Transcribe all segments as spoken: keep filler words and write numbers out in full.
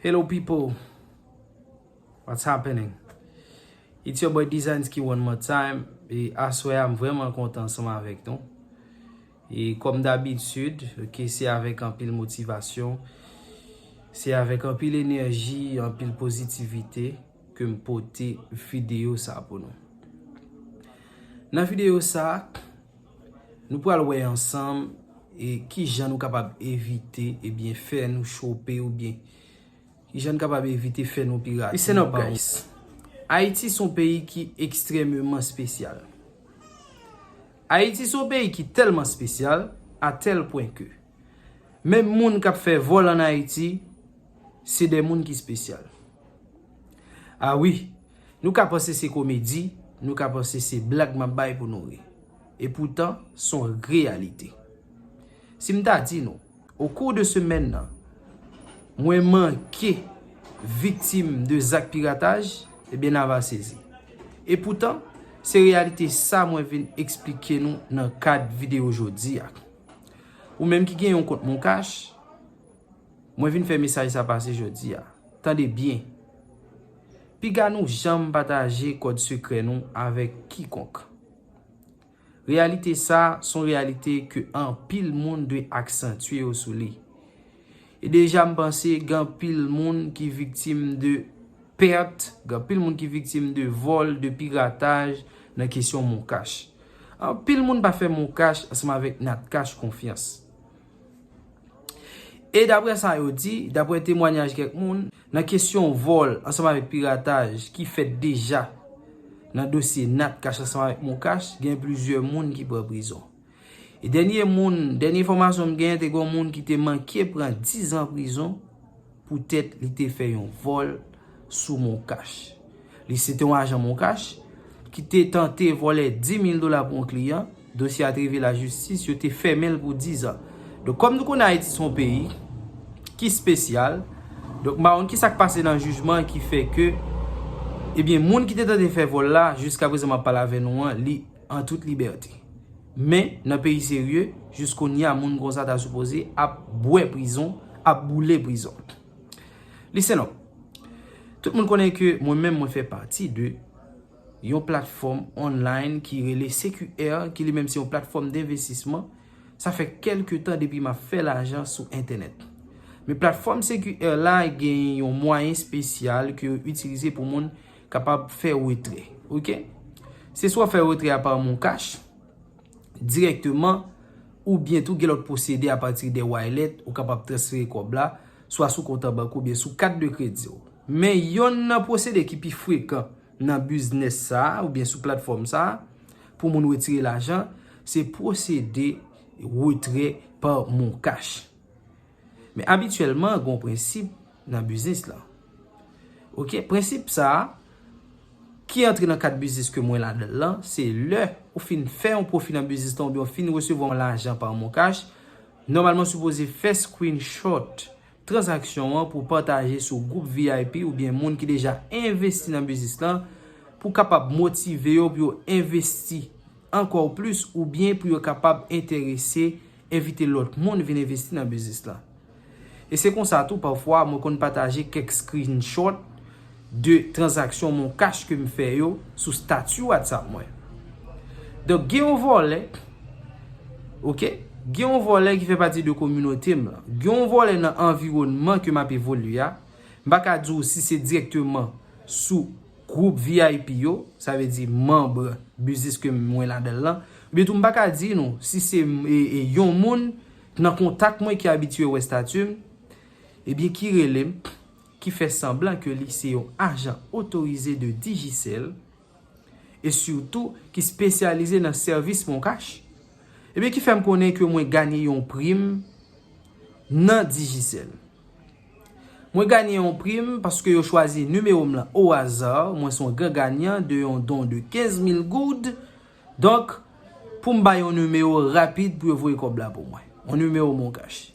Hello people, what's happening? It's your boy Designs Key one more time. E aswè a m vrèman kontan ansanm avèk nou. E kòm dabitid, ok, se avèk anpil motivasyon, se avèk anpil enèji, anpil pozitivite ke m pote videyo sa pou nou. Nan videyo sa, nou pral wè ansanm e kijan nou kapab evite ebyen fè nou chope oubyen kijan nou kapab evite fè nou pirate. Listen up, guys. Ayiti se yon peyi ki ekstrèmeman espesyal. Ayiti se yon peyi ki tèlman espesyal a tèl pwen ke menm moun k ap fè vòl ann Ayiti se de moun ki espesyal. A wi, nou ka panse se komedi, nou ka panse se blag m ap bay pou nou ri. Epoutan, se yon reyalite. Si m ta di nou, au cours de semèn nan, mwen manke viktim de zak pirataj, ebyen n a va sezi. Epoutan, se reyalite sa mwen vin eksplike nou nan kad videyo jodi a. Ou menm ki gen yon kont MonCash, mwen vin fè mesaj sa pase jodi a. Tande byen. Piga nou janm pataje kòd sekrè nou avèk kikonk. Reyalite sa se yon reyalite ke anpil moun dwe aksantye yo sou li. E deja m panse gen anpil moun ki viktim de pèt, gen anpil moun ki viktim de vòl, de pirataj nan kesyon MonCash. Anpil moun pa fè MonCash ansanm avèk NatCash konfyans. E daprè sa yo di, daprè temwanyaj kèk moun, nan kesyon vòl ansanm avèk pirataj ki fèt deja nan dosye NatCash ansanm avèk MonCash, gen plizyè moun ki pran prizon. E dènye moun, dènye enfòmasyon m genyen, te gen yon moun ki te manke pran diz an prizon poutèt li te fè yon vòl sou MonCash. Li se te yon ajan MonCash ki te tante vòlè dis mil dola pou yon kliyan. Dosye a te rive lajistis, yo te fèmen l pou diz an. Donk, kòm nou konnen Ayiti se yon peyi ki espesyal, donk, m pa konn ki sa k pase nan jijman ki fè ke, ebyen, moun ki te tante fè vòl la, jiskaprezan m ap pale avè nou an, li an tout libète. Men, nan peyi serye, jiskounye a, moun konsa ta sipoze ap bwè prizon, ap boule prizon. Listen up. Tout moun konnen ke mwen menm mwen fè pati de yon platfòm online ki rele C Q R, ki li menm se yon platfòm denvestisman. Sa fè kèlke tan depi m ap fè lajan sou entènèt. Men platfòm C Q R la gen yon mwayen espesyal ke yo itilize pou moun kapab fè retrè. Ok? Se swa w fè retrè a pa MonCash dirèkteman, oubyen tou gen lòt pwosede apati de wallet, ou kapab transfere kòb la, swa sou kont an bank oubyen sou kat de kredi w. Men yonn nan pwosede ki pi frekan nan biznis sa a, oubyen sou platfòm sa a, pou moun retire lajan, se pwosede retrè pa MonCash. Men abityèlman, gen yon prensip nan biznis lan. Ok, prensip sa a, ki antre nan kad biznis ke mwen ladan l lan, se lè ou fin fè yon pwofi nan biznis lan oubyen ou fin resevwa yon lajan pa MonCash, nòmalman ou sipoze fè screenshot tranzaksyon an pou pataje sou gwoup V I P oubyen moun ki deja envesti nan biznis lan, pou kapab motive yo pou yo envesti ankò plis oubyen pou yo kapab enterese, envite lòt moun vin envesti nan biznis lan. E se konsa tou, pafwa, mwen konn pataje kèk screenshot de tranzaksyon MonCash ke m fè yo sou stati WhatsApp mwen. Donk, gen yon vòlè, ok, gen yon vòlè ki fè pati de kominote m lan. Gen yon vòlè nan anviwònman ke m ap evolye a. M pa ka di w si se dirèkteman sou gwoup V I P yo, sa vle di manm biznis ke mwen ladan l lan. Oubyen tou, m pa ka di nou si se, e, e, yon moun nan kontak mwen ki abitye wè stati m, ebyen ki rele m, ki fè sanblan ke li se yon ajan otorize de Digicel, e sitou ki espesyalize nan sèvis MonCash, ebyen ki fè m konnen ke mwen ganye yon prim nan Digicel. Mwen ganye yon prim paske yo chwazi nimewo m lan o aza. Mwen se yon gran ganyan de yon don de kenz mil goud. Donk, pou m bay yon nimewo rapid pou yo voye kòb la pou mwen. Yon nimewo MonCash.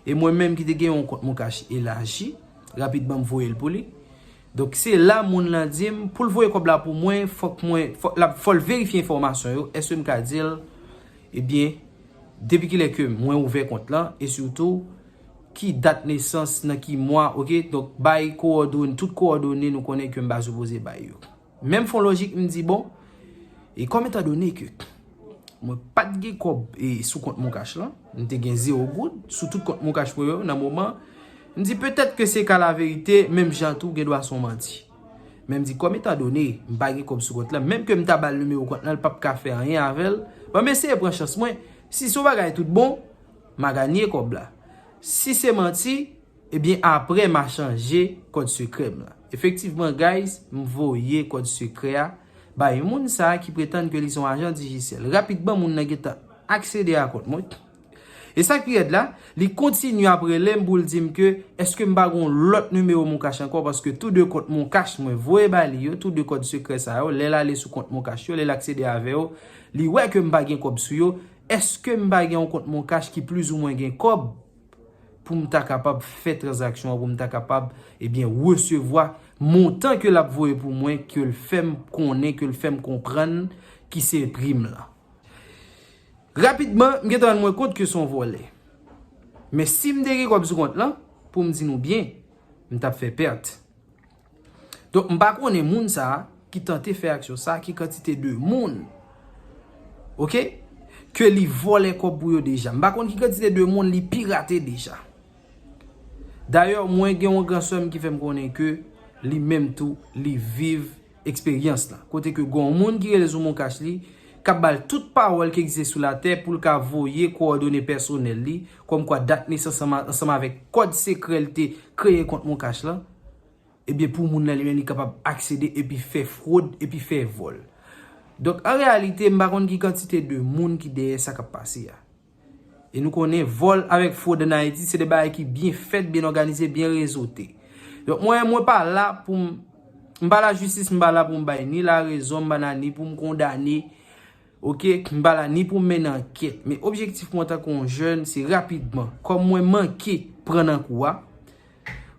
E mwen menm ki te gen yon kont MonCash elaji, rapidman m voye l pou li. Donk, se la moun lan di m, pou l voye kòb la pou mwen, fòk mwen, fò, l ap, fò l verifye enfòmasyon yo. Èske m ka di l, ebyen, depi kilè ke mwen ouvè kont lan, e sitou, ki dat nesans, nan ki mwa, oke? Donk, bay kowòdone, tout kowòdone nou konnen ke m pa sipoze bay yo. Men m fè yon lojik, m di, bon, e kòm etan done ke mwen pa t gen kòb e sou kont Moncash lan, m te gen zewo goud sou tout kont Moncash mwen yo nan moman, m di petèt ke se ka laverite, menm jan tou gen dwa se yon manti. Men m di kòm etan done m pa gen kòb sou kont lan, menm ke m ta ba l nimewo kont lan, l p ap ka fè anyen avè l. Bon, m eseye pran chans mwen. Si se yon bagay tout bon, m a ganye kòb la. Si se manti, ebyen apre m a chanje kòd sekrè m lan. Efektivman, guys, m voye kòd sekrè a bay moun sa a ki pretann ke li se yon ajan Digicel. Rapidman, moun nan gentan aksede a kont mwen. E sa k pi rèd la, li kontinye ap rele m pou l di m ke èske m pa gen yon lòt nimewo Moncash ankò, paske tou de kont Moncash mwen voye ba li yo, tou de kòd sekrè sa yo, lè l ale sou kont Moncash yo, lè l aksede avè yo, li wè ke m pa gen kòb sou yo, èske m pa gen yon kont Moncash ki plizoumwen gen kòb pou m ta kapab fè tranzaksyon an, pou m ta kapab, ebyen, resevwa montan ke l ap voye pou mwen, ke l fè m konnen, ke l fè m konprann ki se prim lan. Rapidman, m gentan rann mwen kont ke se yon vòlè. Men si m te gen kòb sou kont lan, pou m di nou byen, m t ap fè pèt. Donk, m pa konnen moun sa a ki tante fè aksyon sa a, ki kantite de moun, oke, ke li vòlè kòb pou yo deja. M pa konn ki kantite de moun li pirate deja. Dayè, mwen gen yon gran sè m ki fè m konnen ke li menm tou, li viv eksperyans lan. Kote ke gen yon moun ki rele sou Moncash li, k ap ba l tout pawòl ki egziste sou latè pou l ka voye kowòdone pèsonèl li, kòmkwa dat nesans ansanm, ansanm avèk kòd sekrè l te kreye kont Moncash lan, ebyen, pou moun nan li menm, li kapab aksede epi fè fwod, epi fè vòl. Donk, an reyalite, m pa konn ki kantite de moun ki dèyè sa k ap pase a. E nou konnen vòl avèk fwod ann Ayiti, se de bagay ki byen fèt, byen òganize, byen rezote. Donk, mwen, mwen pa la pou m, m pa lajistis, m pa la pou m bay ni larezon, m pa la ni pou m kondane, oke, m pa la ni pou m mennen ankèt. Men objektif mwen antanke yon jèn, se rapidman, kòm mwen manke pran nan kou a,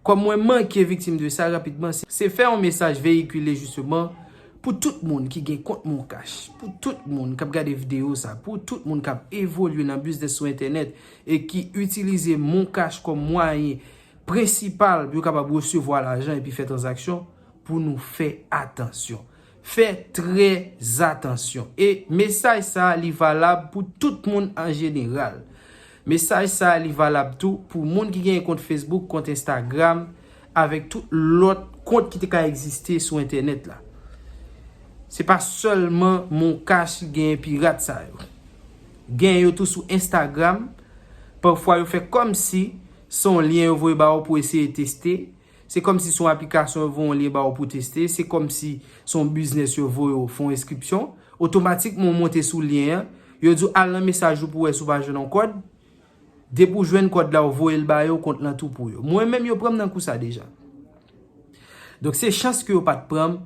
kòm mwen manke viktim de sa rapidman, se, se fè yon mesaj veyikile jisteman pou tout moun ki gen kont Moncash, pou tout moun k ap gade videyo sa, pou tout moun k ap evolye nan biznis sou entènèt e ki itilize Moncash kòm mwayen prensipal pou yo kapab resevwa lajan epi fè tranzaksyon, pou nou fè atansyon. Fè trè atansyon. E mesaj sa a, li valab pou tout moun an jeneral. Mesaj sa a, li valab tou pou moun ki gen kont Facebook, kont Instagram, avèk tout lòt kont ki te ka egziste sou entènèt la. Se pa sèlman Moncash ki genyen pirat sa yo. Gen yo tou sou Instagram. Pafwa, yo fè kòmsi se yon lyen yo voye ba w pou eseye teste. Se kòmsi se yon aplikasyon yo voye yon lyen ba w pou teste. Se kòmsi se yon biznis yo voye w fè yon enskripsyon. Otomatikman, w monte sou lyen an. Yo di w al nan mesaj ou pou w wè si w pa jwenn yon kòd. Depi w jwenn kòd la, w voye l ba yo, kont lan tou pou yo. Mwen menm, yo pran m nan kou sa deja. Donk, se chans ke yo pa t pran m,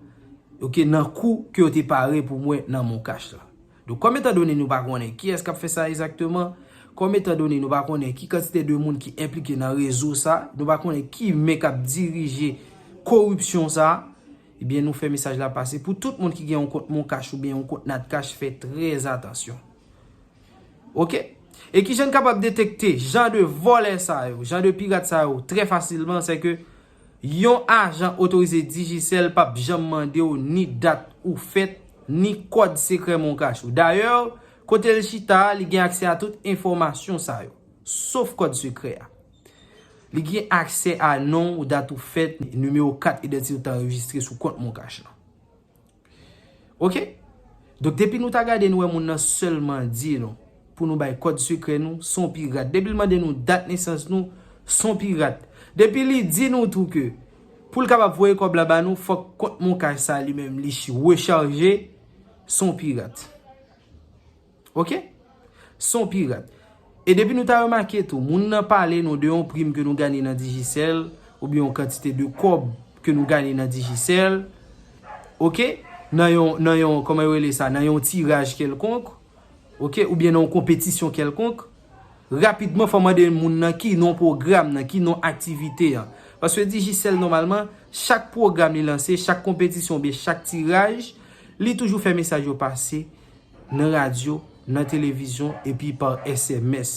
oke, nan kou ke yo te pare pou mwen nan Moncash la. Donk, kòm etan done nou pa konnen kiyès k ap fè sa egzakteman, kòm etan done nou pa konnen ki kantite de moun ki enplike nan rezo sa, nou pa konnen ki men k ap dirije koripsyon sa, ebyen, nou fè mesaj la pase pou tout moun ki gen yon kont Moncash oubyen yon kont Natcash, fè trè atansyon. Oke? E kijan n kapab detekte jan de vòlè sa yo, jan de pirat sa yo, trè fasilman, se ke yon ajan otorize Digicel p ap janm mande w ni dat ou fèt, ni kòd sekrè Moncash ou. Dayè, kote l chita a, li gen aksè a tout enfòmasyon sa yo, sof kòd sekrè a. Li gen aksè a non w, dat ou fèt, nimewo kat idantite w t anrejistre sou kont Moncash lan. Oke? Donk, depi nou ta gade, nou wè moun nan sèlman di nou pou nou bay kòd sekrè nou, se yon pirat. Depi l mande nou dat nesans nou, se yon pirat. Depi li di nou tou ke pou l kapab voye kòb la ba nou, fòk kont Moncash sa li menm li rechaje, se yon pirat. Oke? Se yon pirat. E depi nou ta remake tou, moun nan pale nou de yon prim ke nou ganye nan Digicel, oubyen yon kantite de kòb ke nou ganye nan Digicel, oke? Nan yon, nan yon, kòman yo rele sa, nan yon tiraj kèlkonk, oke? Oubyen nan yon konpetisyon kèlkonk, rapidman, fò mande moun nan ki non pwogram nan, ki non aktivite an. Paske Digicel, nòmalman, chak pwogram li lanse, chak konpetisyon oubyen chak tiraj, li toujou fè mesaj yo pase nan radyo, nan televizyon, epi pa S M S.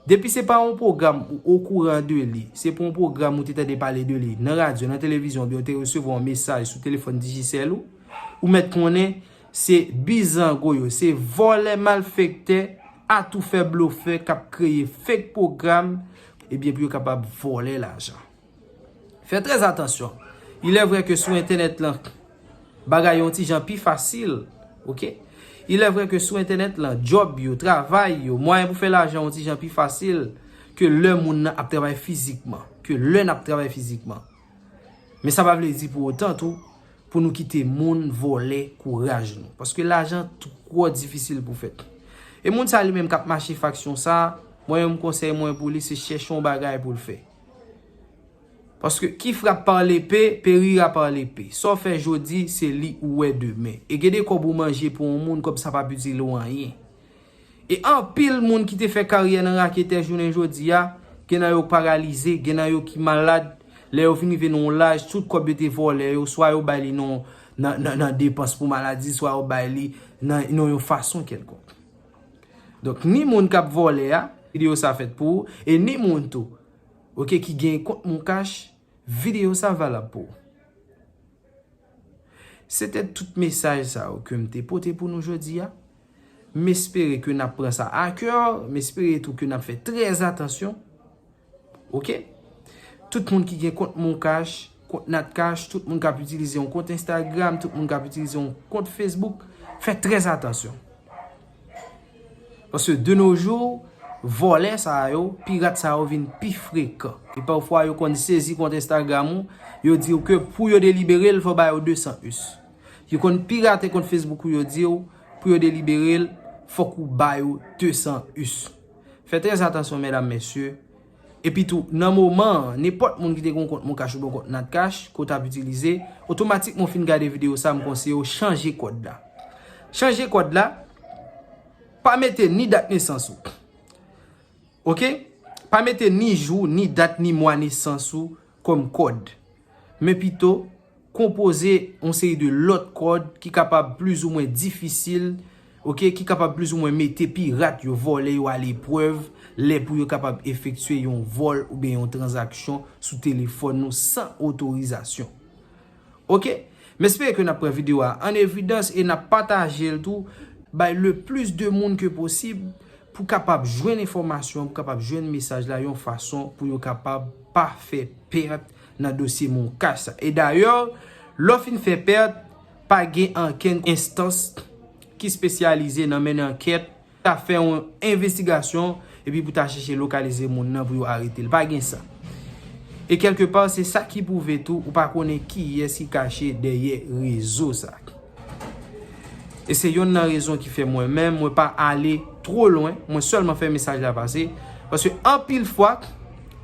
Depi se pa yon pwogram ou okouran de li, se pa yon pwogram ou te tande pale de li nan radyo, nan televizyon, oubyen ou te resevwa yon mesaj sou telefòn Digicel ou, ou mèt konnen se bizango yo, se vòlè, malfektè, atoufè, blofè k ap kreye fake pwogram, ebyen pou yo kapab vòlè lajan. Fè trè atansyon. Il est vrai que sou entènèt lan, bagay yo yon ti jan pi fasil, oke? Il est vrai que sou entènèt lan, djòb yo, travay yo, mwayen pou fè lajan yon ti jan pi fasil ke lè moun nan ap travay fizikman, ke lè n ap travay fizikman. Men sa pa vle di pou otan tou, pou nou kite moun vòlè kouraj nou. Paske lajan twò difisil pou fèt. E moun sa li menm k ap mache faksyon sa, mwen menm konsèy mwen pou li se chèche yon bagay pou l fè. Paske qui frappe par l'épée périra par l'épée. Sa w fè jodi, se li ou wè demen. E gen de kòb ou manje pou yon moun, kòb sa p ap itil ou anyen. E anpil moun ki te fè karyè nan raketè jounen jodi a, gen nan yo paralize, gen nan yo ki malad. Lè yo fin rive nan yon laj, tout kòb yo te vòlè yo, swa yo bay li nan, nan, nan, nan depans pou maladi, swa yo bay li nan, nan yon fason kèlkonk. Donk, ni moun k ap vòlè a, videyo sa fèt pou ou, e ni moun tou, oke, ki gen kont Moncash, videyo sa valab pou ou. Se te tout mesaj sa yo ke m te pote pou nou jodi a. M espere ke n ap pran sa a kè, m espere tou ke n ap fè trè atansyon. Oke? Tout moun ki gen kont Moncash, kont Natcash, tout moun k ap itilize yon kont Instagram, tout moun k ap itilize yon kont Facebook, fè trè atansyon. Paske de nos jours, vòlè sa yo, pirat sa yo vin pi frekan. E pafwa yo konn sezi kont Instagram ou, yo di w ke pou yo delibere l, fò ba yo de san us. Yo konn pirate kont Facebook ou, yo di w pou yo delibere l, fòk ou ba yo de san us. Fè trè atansyon, medam, mesye. Epi tou, nan moman an, nenpòt moun ki te gen yon kont Moncash oubyen yon kont Natcash ke w t ap itilize, otomatikman w fin gade videyo sa, m konseye w chanje kòd la. Chanje kòd la, pa mete ni dat nesans ou. Oke? Pa mete ni jou, ni dat, ni mwa nesans ou kòm kòd. Men pito, konpoze yon seri de lòt kòd ki kapab plizoumwen difisil, oke, ki kapab plizoumwen mete pirat yo, vòlè yo aleprèv lè pou yo kapab efektye yon vòl oubyen yon tranzaksyon sou telefòn nou san otorizasyon. Oke? M espere ke n ap pran videyo a an evidans e n ap pataje l tou bay le plus de moun ke posib pou kapab jwenn enfòmasyon, pou kapab jwenn mesaj la yon fason pou yo kapab pa fè pèt nan dosye Moncash sa. E dayè, lè w fin fè pèt, pa gen ankenn enstans ki espesyalize nan mennen ankèt, ta fè yon envestigasyon, epi pou ta chèche lokalize moun nan pou yo arete l. Pa gen sa. E kèlkepa, se sa ki pwouve tou, ou pa konnen kiyès ki kache dèyè rezo sa. E se yonn nan rezon ki fè mwen menm, mwen pa ale two lwen, mwen sèlman fè mesaj la pase. Paske anpil fwa,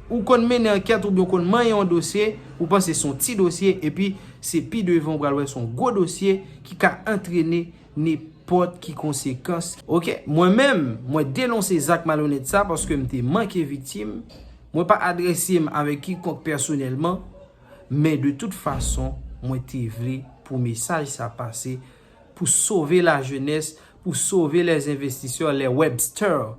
ou konn mennen ankèt oubyen ou konn manyen yon dosye, ou panse se yon ti dosye, epi se pi devan ou pral wè se yon gwo dosye ki ka antrene nenpòt ki konsekans. Oke, mwen menm, mwen denonse zak malonèt sa paske m te manke viktim. Mwen pa adrese m avèk kikonk pèsonèlman, men de tout fason, mwen te vle pou mesaj sa pase, pou sove lajenès, pou sove les investisseurs, les websters,